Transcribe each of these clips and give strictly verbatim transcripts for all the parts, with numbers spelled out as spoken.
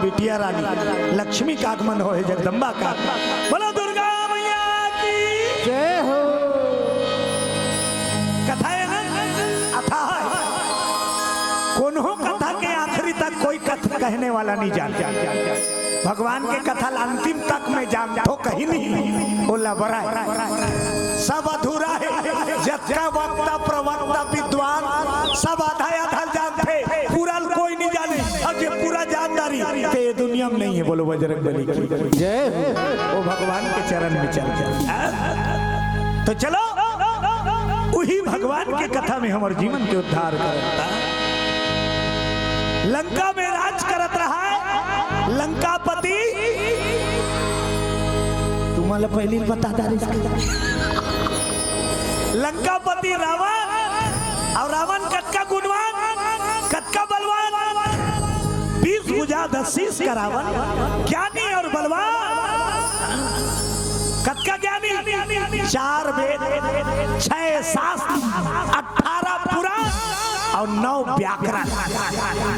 बिटिया रानी लक्ष्मी का आगमन होहे, जगदम्बा का। बोलो दुर्गा मैया की। जय हो। कथा हे ना, अथाह हे। कोनो कथा के आखिरी तक कोई कथा कहने वाला नहीं जाने। भगवान के कथा ला अंतिम तक मैं जानथों कहिन नहीं, वो लबरा हे। सब अधूरा हे। जतका वक्ता, प्रवक्ता, विद्वान, सब आधा आधा जानथे, पूरा ल कोई नहीं जाने। अउ जे पूरा जान डारी, ते ये दुनिया में नहीं हे। बोलो बजरंग बली की। जय हो। वो भगवान के चरण में चल जा। तो चलो, उही भगवान के कथा में हमर जीवन के उद्धार करता। लंका में राज करत रहा लंकापति। तुम्हां ला पहली बता डारिस। लंकापति रावण, अउ रावण कतका गुणवान, कतका बलवान, बीस भुजा दस शीश का रावण, ज्ञानी अउ बलवान। कतका ज्ञानी? चार वेद, छह शास्त्र, अठारह पुराण अउ नौ व्याकरण।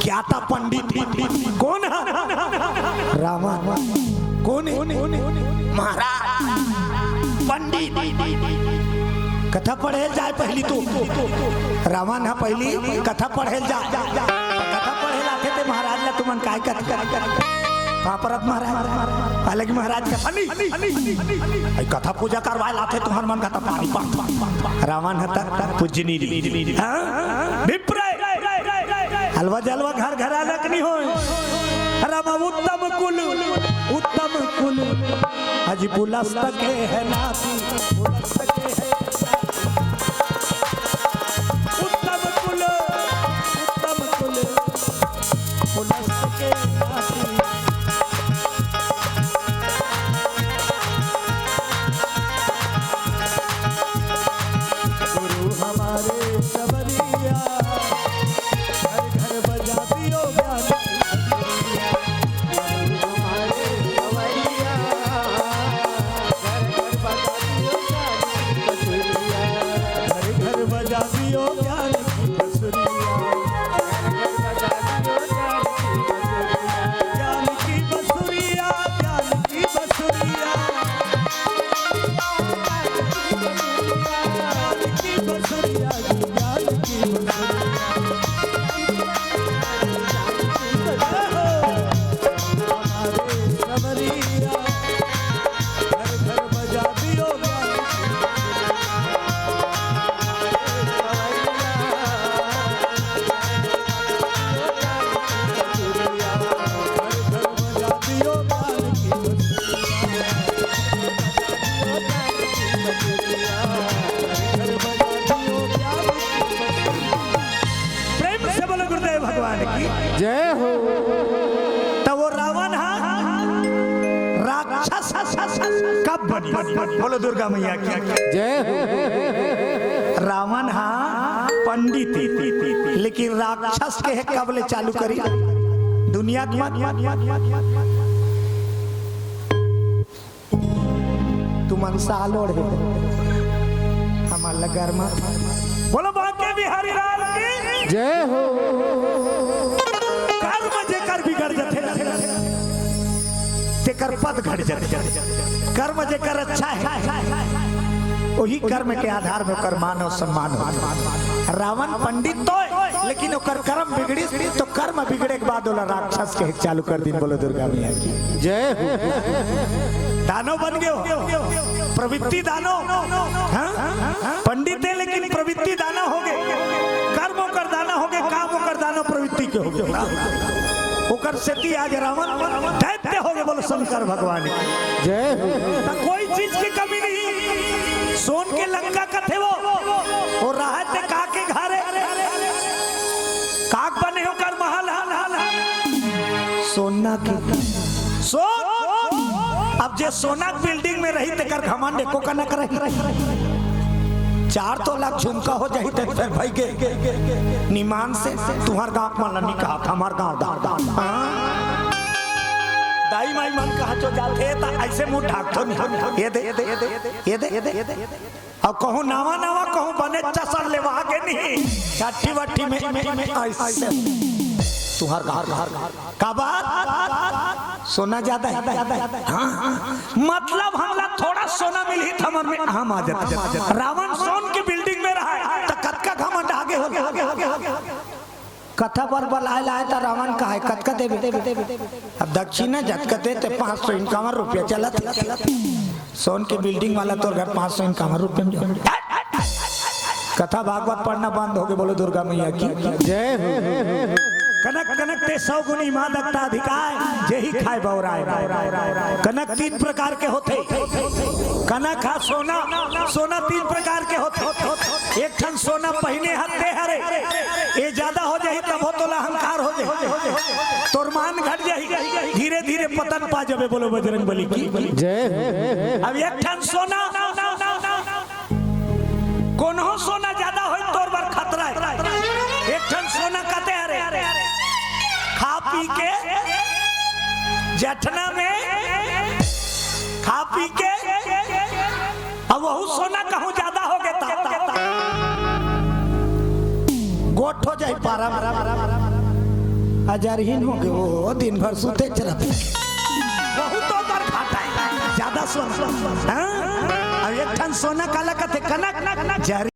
ज्ञाता पंडित। कोन हे? रावण। कोन हे? महाराज। पंडित। कथा पढ़े ल जाय पहली तो। रावण ह पहली कथा पढ़े ल जाय। कथा पढ़े ल आथे ते महाराज ला तुमन काय कथा? पापरत महाराज। अलग महाराज कथा नहीं। अई कथा पूजा करवाय ल आथे तुहर मन का त पानी पा। रावण ह त पूजनी ली। हाँ? विप्र। हलवा जलवा घर घर अलग नहीं होय। रामा उत्तम कुल, उत्तम कुल। अजी पुलस्तके हे नाती, पुलस्तके हे नाती। उत्तम कुल, उत्तम कुल, पुलस्तके नाती। गुरु हमारे सबरिया, घर घर बजा दियो ज्ञान की बसुरिया। गुरु हमारे सबरिया, घर घर बजा दियो ज्ञान की बसुरिया। घर घर बजा दियो ज्ञान की बसुरिया। घर घर बजा दियो ज्ञान की बसुरिया। ज्ञान की बसुरिया, ज्ञान की बसुरिया। प्रेम से बोलो गुरुदेव भगवान की। जय हो। त वो रावण हा राक्षस कब बनी? बोलो दुर्गा मैया की। जय हो। रावण हा पंडित, लेकिन राक्षस के हे कब ले चालू करी? दुनिया के मत। तुमन साल ओढ़े, हमन ल गरमा। बोलो बांके बिहारी लाल की। जय हो। कर्म जेकर बिगड़ जथे ना, तेकर पद घट जथे। कर्म जेकर अच्छा हे, वही कर्म के आधार में ओकर मान अउ सम्मान होथे। रावण पंडित तो हे, लेकिन ओकर कर्म बिगड़िस, तो कर्म बिगड़े के बाद ओला राक्षस कहे चालू कर दिन। बोलो दुर्गा मैया की। जय हो। दानव बन गए हो, प्रवृत्ति दानव। हाँ? पंडित हे लेकिन प्रवृत्ति दानव हो गए। कर्म ओकर दानव हो गए, काम ओकर दानव प्रवृत्ति के हो गए। ओकर सेती आज रावण दैत्य हो गए। बोलो शंकर भगवान की। जय हो। त कोई चीज की कमी नहीं। सोन के लंका कथे वो, वो रहत हे का के घरे। काक बने ओकर महल, हल, हल, हल। सोना के। सोन। अब जे सोना के बिल्डिंग में रही, तेकर घमंड एको कनक रही। चार तोला झुमका हो जाही, त फेर भाई के निमान से तुहर गांव मन ला नहीं कहा, हमर गांव दा। हाँ? दाई माई मन कहा जो जाथे, त ऐसे मुंह ढाक दो नहीं। ये दे, ये दे, ये दे, ये दे, ये दे। अउ कहूँ नवा नवा, कहूँ बने चसर लेवा के नहीं, छठी वट्ठी में, में, में ऐसे। तुहर घर, घर, घर, का बात? सोना ज्यादा है। हाँ, हाँ। मतलब हमला थोड़ा सोना मिलही त हमर में हम आ जाते। रावण सोन की बिल्डिंग में रहा है, त कतका घमंड आगे हो गया। कथा बर बलाए लाए त रावण कहे, "कतका देबे?" अब दक्षिणा जतका देते, पाँच सौ इनकावन रुपया चलत। सोन के बिल्डिंग वाला तोर घर पाँच सौ इनकावन रुपया में। कथा भागवत पढ़ना बंद हो गए, बोलो दुर्गा मैया की। जय हो। कनक कनक ते सौ गुनी मादकता अधिकार, जेही खाए बौराए। कनक तीन प्रकार के होते। कनक हा सोना, सोना तीन प्रकार के होते। एक ठन सोना पहिने हत्ते हरे, ये ज्यादा हो जाही तब हो तोला अहंकार हो जाही, तोर मान घट जाही, धीरे धीरे पतन पा जाबे। बोलो बजरंग बली की। जय हो। अब एक ठन सोना, कोनो सोना ज्यादा होई तोर बर खतरा है। एक ठन सोना कते हरे, खा पी के जठना में, खा पी के, अब वहू सोना कहूँ ज्यादा हो गए त गोठ हो जाई पारा में। अजरहीन हो गए, वो दिन भर सूते चलत। बहुत ओकर घाटा है, ज्यादा सोना। हाँ? अब एक ठन सोना काला कथे, कनक, जर